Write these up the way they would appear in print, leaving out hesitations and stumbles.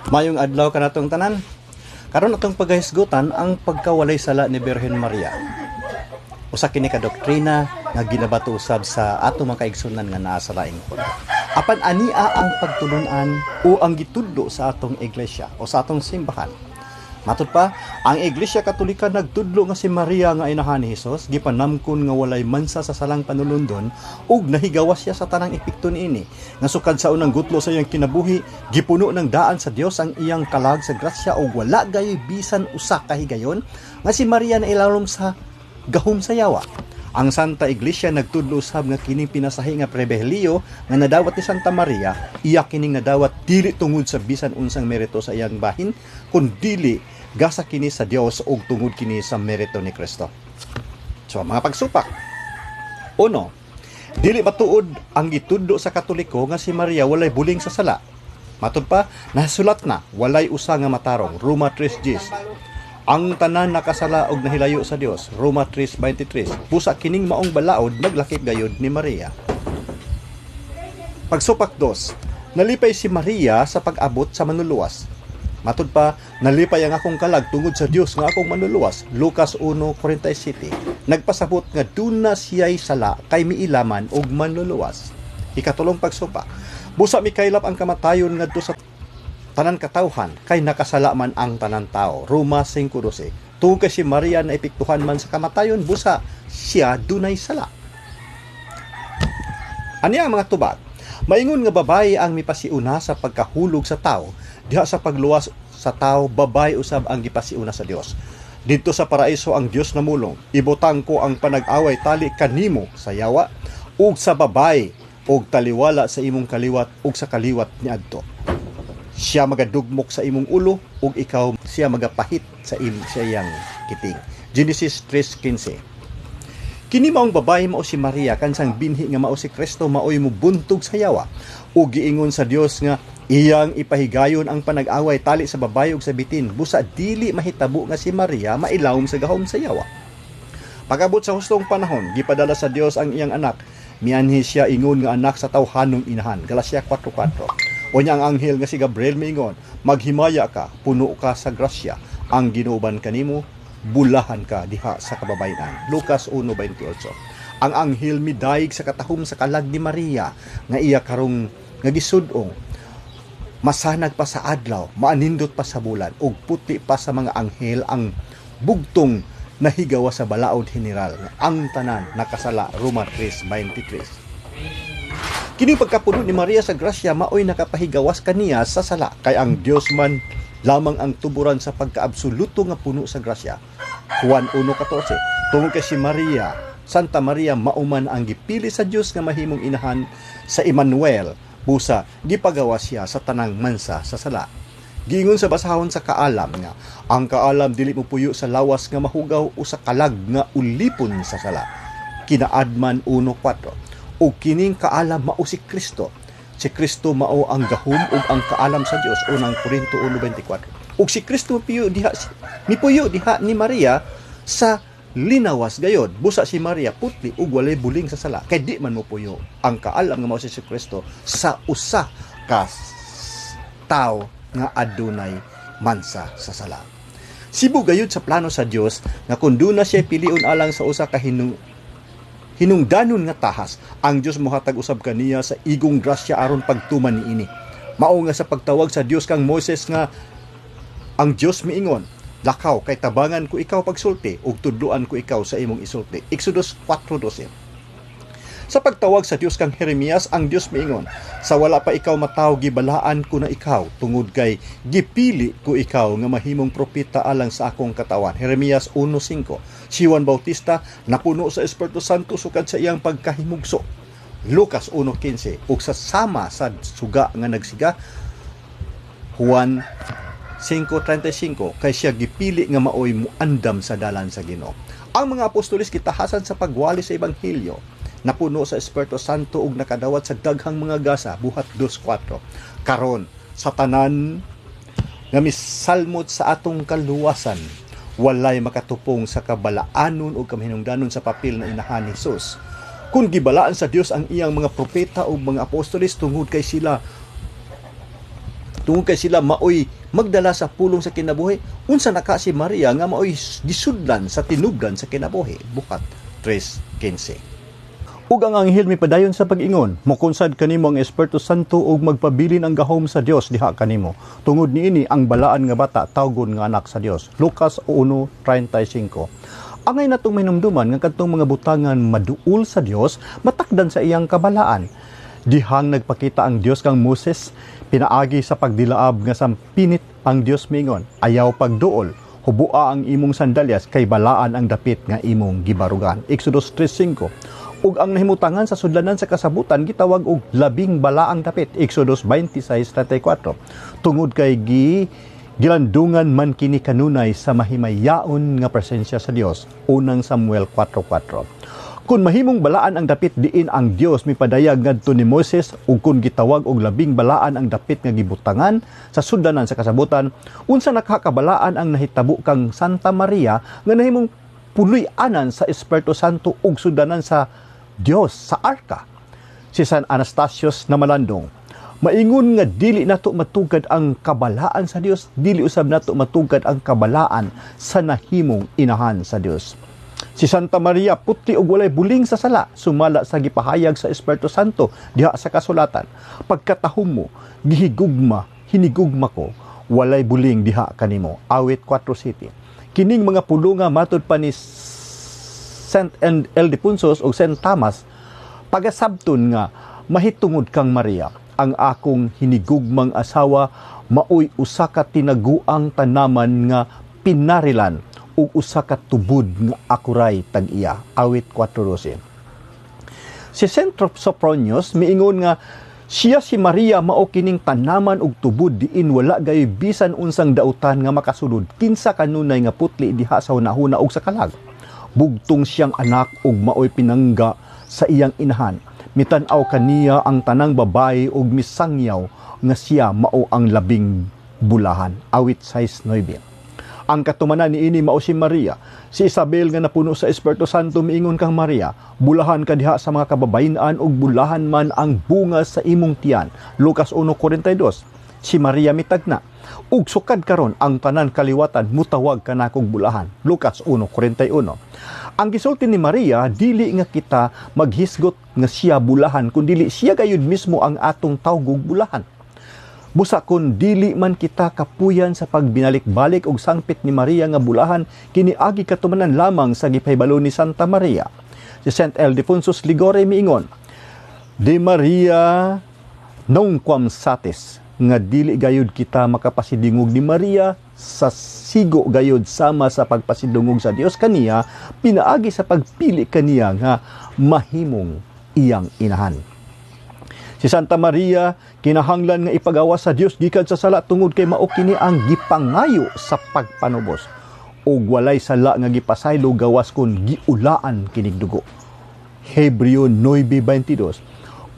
Mayong adlaw kanatong tanan. Karon atong pagahisgutan ang pagkawalay sala ni Birhen Maria. Usa kini ka doktrina nga ginabato usab sa ato mga kaigsunan nga naa sa laing pundo. Apan ania ang pagtulunan o ang gitudlo sa atong iglesia o sa atong simbahan. Matud pa, ang Iglesia Katolika nagtudlo nga si Maria nga inahan ni Hesus gipanamkon nga walay mansa sa salang panulundon ug nahigawas siya sa tanang epekto niini. Nga sukad sa unang gutlo sa iyang kinabuhi, gipuno ng daan sa Dios ang iyang kalag sa grasya ug wala gayoy bisan usa ka higayon nga si Maria na ilalom sa gahom sa yawa. Ang Santa Iglesia nagtudlo usab nga kining pinasahi nga pribilehiyo nga nadawat ni Santa Maria, iya kining nadawat dili tungod sa bisan unsang merito sa iyang bahin, kun dili gasa kini sa Dios ug tungod kini sa merito ni Kristo. So, mga pagsupak. Uno, dili matuod ang gitudlo sa Katoliko nga si Maria walay buling sa sala. Matud pa, nasulat na, walay usa nga matarong. Roma 3:10. Ang tanan nakasala og nahilayo sa Dios. Roma 3:23. Busa kining maong balaod naglakip gayod ni Maria. Pagsupak dos, nalipay si Maria sa pag-abot sa manluluwas. Matud pa, nalipay ang akong kalag tungod sa Dios nga akong manluluwas. Lucas 1:47. Nagpasabot nga duna siya'y sala kay miilaman og manluluwas. Ikatulong pagsupak. Busa mikaylap ang kamatayon ngadto sa tanan katawhan kay nakasala man ang tanan tao. Roma 5:12. Tungod kay si Maria na epektuhan man sa kamatayon, busa siya dunay sala. Ani ang mga tubag? Maingon nga babae ang mipasiuna sa pagkahulog sa tao, diha sa pagluwas sa tao, babae usab ang gipasiuna sa Dios. Didto sa paraiso ang Dios namulong, ibutang ko ang panag-away tali kanimo sa yawa ug sa babae ug taliwala sa imong kaliwat ug sa kaliwat niadto. Siya magadugmok sa imong ulo ug ikaw siya magapahit sa iyang kiting. Genesis 3:15. Kini maong babae mao si Maria kansang binhi nga mao si Kristo maoy mubuntog sa yawa ug giingon sa Dios nga iyang ipahigayon ang panag-away tali sa babae ug sa bitin, busa dili mahitabo nga si Maria mailawom sa gahom sa yawa. Pag-abot sa hustong panahon, gipadala sa Dios ang iyang anak. Mianhi siya ingon nga anak sa tawhanong inahan. Galacia 4:4. Unya ang anghel nga si Gabriel miingon, maghimaya ka, puno ka sa grasya, ang Ginoo uban kanimo, bulahan ka diha sa kababayenan. Lucas 1:28. Ang anghel midayig sa katahom sa kalag ni Maria nga iya karong nga gisud-ong masanag pa sa adlaw, maanindot pa sa bulan, ug puti pa sa mga anghel ang bugtong nahigawa sa balaod general nga ang tanan nakasala. Roma 3:23. Kini pagkapuno ni Maria sa grasya maoy nakapahigawas kaniya sa sala kay ang Dios man lamang ang tuburan sa pagkaabsoluto nga puno sa grasya. Juan 1:14. Tungod kay si Maria, Santa Maria, mauman ang gipili sa Dios nga mahimong inahan sa Emmanuel, busa gipagawas siya sa tanang mansa sa sala. Giingon sa basahon sa Kaalam nga ang kaalam dili mopuyo sa lawas nga mahugaw o sa kalag nga ulipon sa sala. Kinaadman 1:4. Ug kining kaalam mao si Kristo. Si Kristo mao ang gahom ug ang kaalam sa Dios. Unang Korinto 1:24. Ug si Kristo mipuyo diha ni Maria sa linawas gayod. Busa si Maria putli ug walay buling sa sala kay di man mopuyo ang kaalam nga mao si Kristo sa usa ka tawo nga adunay mansa sa sala. Sibo gayud sa plano sa Dios nga kun duna siya pilion alang sa usa ka hinungdanon nga tahas, ang Dios mohatag usab kaniya sa igong grasya aron pagtuman niini. Mao nga sa pagtawag sa Dios kang Moises nga ang Dios miingon, lakaw kay tabangan ko ikaw pagsulti ug tudloan ko ikaw sa imong isulti. Exodus 4:12. Sa pagtawag sa Dios kang Jeremias, ang Dios miingon, sa wala pa ikaw mataw gibalaan ko na ikaw tungod kay gipili ko ikaw nga mahimong propeta alang sa akong katawan. Jeremias 1:5. Si Juan Bautista napuno sa Espiritu Santo sukad sa iyang pagkahimugso. Lucas 1:15. Ug sa sama sa suga nga nagsiga, Juan 5:35, kay siya gipili nga maoy muandam sa dalan sa Ginoo. Ang mga apostoles gitahasan sa pagwali sa ebanghelyo, napuno sa Espiritu Santo ug nakadawat sa daghang mga gasa. Buhat 2:4. Karon sa tanan nga misalmot sa atong kaluwasan, walay makatupong sa kabalaanon ug kamahinungdanon sa papel na inahan ni Jesus. Kung gibalaan sa Dios ang iyang mga propeta ug mga apostoles tungod kay sila Tungod kay sila maoy magdala sa pulong sa kinabuhi, unsa naka si Maria nga maoy gisudlan sa tinubdan sa kinabuhi? Buhat 3:15. Ug ang anghel mipadayon sa pag-ingon, "Mokunsad kanimo ang Espiritu Santo ug magpabilin ang gahom sa Dios diha kanimo. Tungod niini ang balaan nga bata tawgon nga anak sa Dios." Lucas 1:35. Angay natong mahinumduman nga kadtong mga butangan maduol sa Dios matakdan sa iyang kabalaan. Dihang nagpakita ang Dios kang Moses pinaagi sa pagdilaab nga sampinit, ang Dios mingon, "Ayaw pagduol, hubua ang imong sandalyas kay balaan ang dapit nga imong gibarugan." Exodus 3:5. Ug ang nahimutangan sa sudlanan sa kasabutan gitawag og labing balaang dapit, Exodus 26:34. Tungod kay gilandungan man kini kanunay sa mahimayaon nga presensya sa Dios, Unang Samuel 4:4. Kung mahimong balaan ang dapit diin ang Dios mipadayag ngadto ni Moses ug kun gitawag og labing balaan ang dapit nga gibutangan sa sudlanan sa kasabutan, unsa nakakabalaan ang nahitabo kang Santa Maria nga nahimong puloy-anan sa Espiritu Santo ug sudlanan sa Dios sa arka? Si San Anastasius na malandong, maingon nga dili nato matugad ang kabalaan sa Dios, dili usab nato matugad ang kabalaan sa nahimong inahan sa Dios. Si Santa Maria putli og walay buling sa sala sumala sa gipahayag sa Espiritu Santo diha sa kasulatan. "Pagkatahom mo, gihigugma, hinigugma ko, walay buling diha kanimo." Awit 4:7. Kining mga pulunga, matud pa ni Saint Ildefonsus o Saint Thomas, pagasabton nga mahitungod kang Maria, ang akong hinigugmang asawa, maoy usa ka tinaguang tanaman nga pinarilan ug usa ka tubod nga akuray tag-iya. Awit 4:12. Si Saint Sophronius miingon nga siya si Maria mao kining tanaman ug tubod diin wala gayoy bisan unsang dautan nga makasulod, kinsa kanunay nga putli diha sa hunahuna ug sa kalag. Bugtong siyang anak ug maoy pinangga sa iyang inahan. Mitan-aw kaniya ang tanang babae ug misangyaw nga siya mao ang labing bulahan. Awit 6:9. Ang katumanan niini mao si Maria. Si Isabel nga napuno sa Espiritu Santo miingon kang Maria, "Bulahan ka diha sa mga kababayen-an ug bulahan man ang bunga sa imong tiyan." Lucas 1:42. Si Maria mitagna, "Ug sukad karon ang tanan kaliwatan mutawag kanakong bulahan." Lucas 1:41. Ang gisulti ni Maria, dili nga kita maghisgot nga siya bulahan, kun dili siya gayud mismo ang atong tawgog bulahan. Busa kun dili man kita kapuyan sa pagbinalik-balik og sangpit ni Maria nga bulahan, kini agi katumanan lamang sa gipahibalo ni Santa Maria. Si Saint Ildefonsus Liguori miingon, "De Maria nunquam satis," nga dili gayud kita makapasidingog ni Maria sa sigo gayud sama sa pagpasidungog sa Dios kaniya pinaagi sa pagpili kaniya nga mahimong iyang inahan. Si Santa Maria kinahanglan nga ipagawas sa Dios gikan sa sala tungod kay mao kini ang gipangayo sa pagpanubos. Ug walay sala nga gipasaylo gawas kun giulaan kinig dugo. Hebreo 9:22.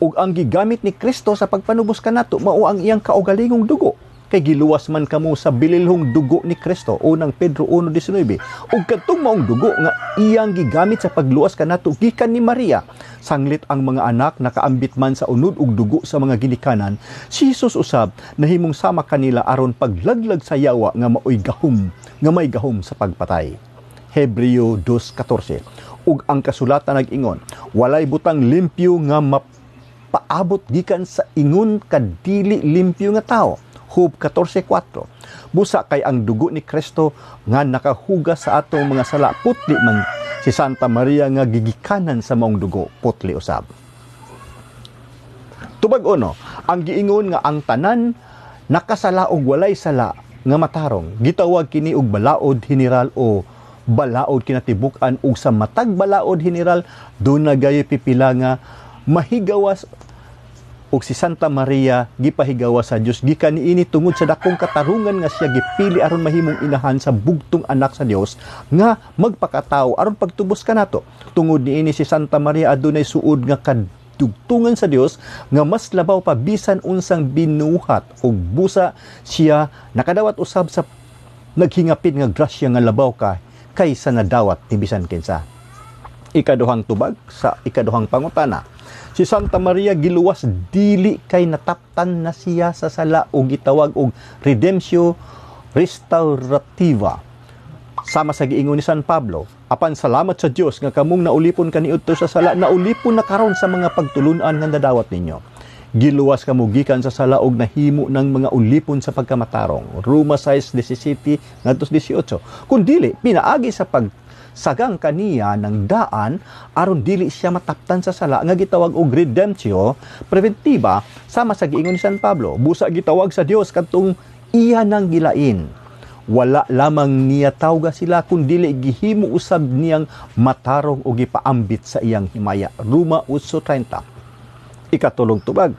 Ug ang gigamit ni Kristo sa pagpanubos kanato mao ang iyang kaugalingong dugo. Kay giluwas man kamo sa bililhong dugo ni Kristo, Unang Pedro 1:19. Ug kadtong maong dugo nga iyang gigamit sa pagluwas kanato gikan ni Maria. Sanglit ang mga anak nakaambit man sa unod ug dugo sa mga ginikanan, si Jesus usab nahimong sama kanila aron paglaglag sa yawa nga maoy gahom, nga may gahom sa pagpatay. Hebreo 2:14. Ug ang kasulatan nag-ingon, walay butang limpyo nga mapaabot gikan sa ingon kadili limpyo nga tawo. Job 14:4. Busa kay ang dugo ni Kristo nga nakahugas sa atong mga sala putli man, si Santa Maria nga gigikanan sa maong dugo putli usab. Tubag uno, ang giingon nga ang tanan nakasala og walay sala nga matarong, gitawag kini og balaod general o balaod kinatibuk-an, ug sa matag balaod general duna gayoy pipila nga mahigawas, ug si Santa Maria gipahigawas sa Dios gikan niini tungod sa dakong katarungan nga siya gipili aron mahimong inahan sa bugtong anak sa Dios nga magpakatao aron pagtubos kanato. Tungod niini, si Santa Maria adunay suod nga kadugtungan sa Dios nga mas labaw pa bisan unsang binuhat, ug busa siya nakadawat usab sa naghingapit nga grasya nga labaw ka kaysa nadawat ni bisan kinsa. Ikaduhang tubag sa ikaduhang pangutana. Si Santa Maria giluwas dili kay nataptan na siya sa sala o gitawag og redemptio restaurativa. Sama sa giingon ni San Pablo, "Apan salamat sa Dios nga kamong naulipon kaniudto sa sala, naulipon na karon sa mga pagtulunan nga nadawat ninyo." Giluwas kamo gikan sa sala og nahimo ng mga ulipon sa pagkamatarong. Roma 6:17 ngadto 18. Kun dili pinaagi sa pagsagang kaniya ng daan aron dili siya mataptan sa sala nga gitawag og redemptio preventiva, sama sa giingon ni San Pablo, "Busa gitawag sa Dios kadtong iya nang gilain. Wala lamang niya tawga sila kun dili gihimo usab niyang matarong o gipaambit sa iyang himaya." Roma 8:30. Ikatulong tubag.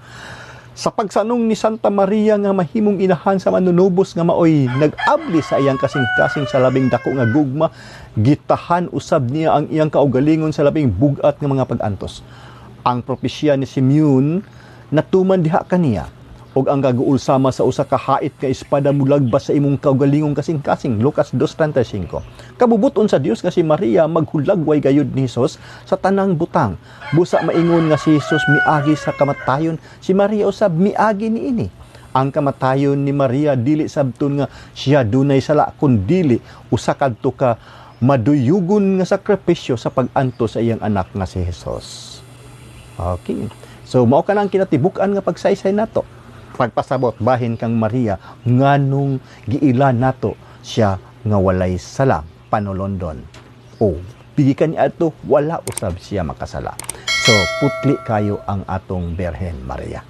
Sa pagsanong ni Santa Maria nga mahimong inahan sa manunubos nga maoy nag-abli sa iyang kasing-kasing sa labing dako nga gugma, gitahan usab niya ang iyang kaugalingon sa labing bugat nga mga pag-antos. Ang propesya ni Simeon natuman diha kaniya, "Ug ang kaguol sama sa usa ka hait nga espada mulagbas sa imong kaugalingong kasing-kasing." Lucas 2:35. Kabubuton sa Dios nga si Maria maghulagway gayud ni Hesus sa tanang butang. Busa maingon nga si Hesus miagi sa kamatayon, si Maria usab miagi niini. Ang kamatayon ni Maria dili sabton nga siya dunay sala, kun dili usa kadto ka maduyugon nga sakripisyo sa pag-antos sa iyang anak nga si Hesus. Okay. So mao kanang kinatibuk-an nga pagsaysay nato, pagpasabot bahin kang Maria, nganong giila nato siya nga walay sala panolondon. O bigikan niadto wala usab siya makasala. So putli kayo ang atong Birhen Maria.